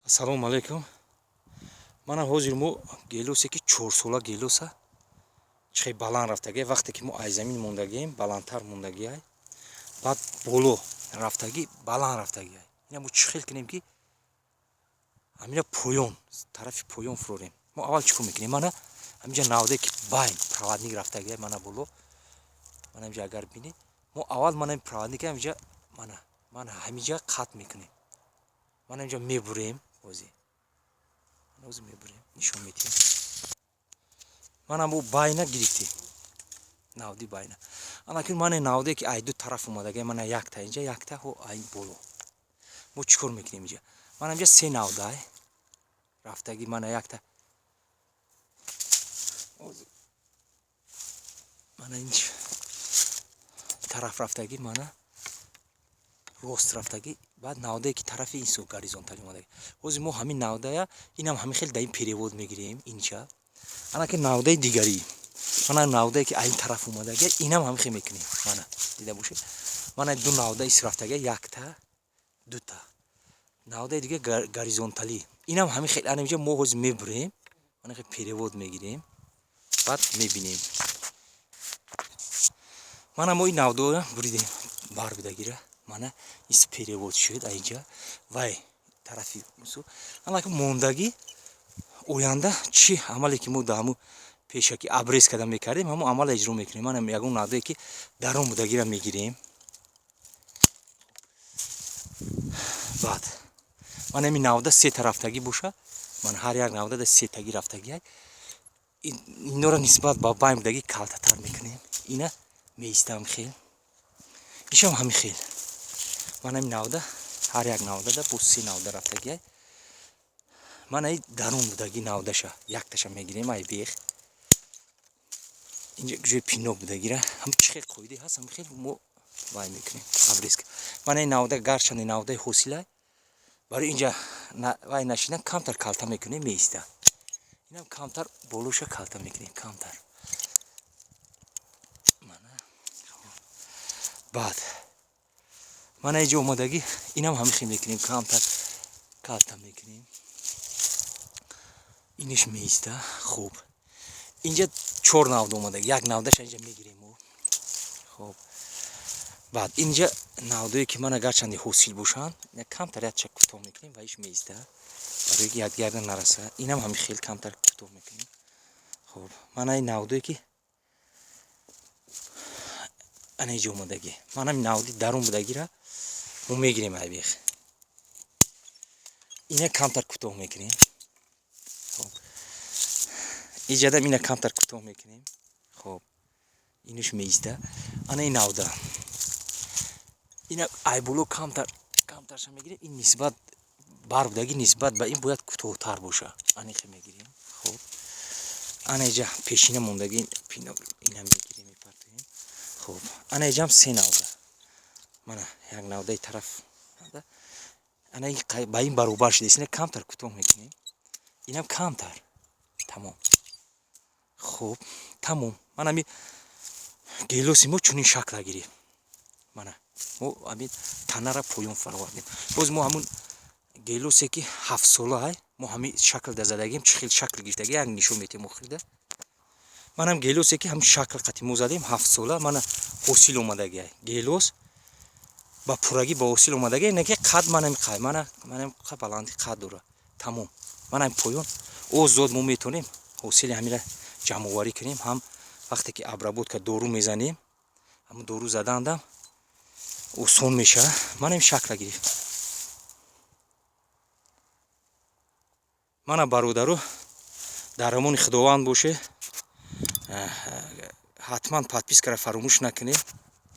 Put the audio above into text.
Ассалому алайкум. Мана ҳозир мо гелосе, ки 4 сола гелоса, чихел баланд рафтагӣ. Вақте ки мо ай замин мондагием, баландтар мондагиай, баъд боло рафтагӣ, баланд рафтагиай. Ина мо чӣ хел кунем, ки ҳамина поён, тарафи поён фурорем? Мо аввал чӣ кор мекунем? Мана ҳаминҷа навде, ки байн проводник рафтагиай, мана боло, мана инҷа агар бинед, мо аввал мана ин проводник ҳаминҷа, мана ҳаминҷа қатъ мекунем, мана инҷа мебурем. Ҳозир мебурем, нишон медиҳем. Мана мо байна гирифтем, навди байна. Анакун мана навде, ки ай ду тараф омадагай, мана якта инҷа, якта ҳо ай боло. Мо чӣ кор мекунем инҷа? Мана инҷа се навдай рафтагӣ, мана якта, мана ин тараф рафтагӣ, мана рост рафтагӣ, баъд навдае, ки тарафи ин сӯ горизонталӣ омадагӣ. Ҳозир мо ҳамин навдая, инам ҳамин хел дар ин перевод мегирем инча. Ана ки навдаи дигарӣ, мана навдае, ки ай ин тараф омадагӣ, инам ҳамин хел мекунем. Мана дида бошед, мана ду навда ис рафтагӣ, якта, дута навдаи дига горизонталӣ, инам ҳамин хел. Ана инҷа мо ҳозир мебурем, мана хел перевод мегирем, баъд мебинем. Мана мо ин навдора буридем, бар будагира, мана ис перевод шуд айинҷа вай тарафи. Анаки мондагӣ оянда чӣ амале, ки мо дар ҳамун пешакӣ обрез карда мекардем, ҳамун амалро иҷро мекунем. Мана ягон навдае, ки дарон будагира, мегирем. Баъд мана ҳамин навда се тарафтагӣ боша, мана ҳар як навдада сетагӣ рафтагиай, инора нисбат ба байн будагӣ калтатар мекунем. Ина меистам хел, ишам ҳамин хел. Мана ҳамин навда, ҳар як навдада бо се навда рафтагиай. Мана и дарун будагӣ навдаша якташа мегирем ай бех, инҷа ҷои пинок будагира. Ҳам чӣ хел қоиде ҳаст, ҳам хел мо вай мекунем, обрезка. Мана ин навда, гарчанде навдаи ҳосилай, барои инҷа вай нашидан камтар калта мекунем, меиста. Инам камтар болоша калта мекунем, камтар. Мана баъд мана инҷа омадагӣ, инам ҳамин хел мекунем, камтар калта мекунем, иниш меиста. Хуб, инҷа чор навда омадаги, як навдаша инҷа мегирем мо. Хуб, баъд инҷа навдое, ки мана гарчанде ҳосил бошанд, камтар якча кӯтоҳ мекунем ва иш меиста, барои ки якдигарда нараса. Инам ҳамин хел камтар кӯтоҳ мекунем. Хуб, мана ин навдое, ки ана инҷа омадагӣ, мана навди дарун будагира мо мегирем айбех, ина камтар кӯтоҳ мекунем. Хуб, иҷадам ина камтар кӯтоҳ мекунем. Хуб, инаш меиста. Ана ин навда, ина айболо камтар камтарша мегирем. Ин нисбат бар будагӣ, нисбат ба ин бояд кӯтоҳтар боша, анихе мегирем. Хуб, ана иҷа пешина мондагӣ ина мегирем, мепартоем. Хуб, ана иҷам се навда, мана як навдаи тараф, ана ба ин баробар шуда, ина камтар кӯтоҳ мекунем, инам камтар, тамом. Хуб, тамом. Мана ами гелоси мо чунин шакла гирифт. Мана мо ҳамин танара поён фаровардем. Боз мо ҳамун гелосе, ки 7 солаай, мо ҳамин шакл да задагим, чӣ хел шакл гирифтаги, як нишон метиҳем охирда. Манам гелосе, ки ҳамин шакл қати мо задем, 7 сола, мана ҳосил омадагиай. Гелос ба пуррагӣ ба ҳосил омадагиай, не ки қад манам қай, мана манам баланди қад дора. Тамом, манам поён озод мо метавонем ҳосили ҳамира ҷамъоварӣ кунем. Ҳам вақте ки обработка дору мезанем, ҳамун дору задандам осон мешавад. Манам шакла гирифт. Мана, бародару, дар амони Худованд боше. Ҳатман подпискаро фаромӯш накунед.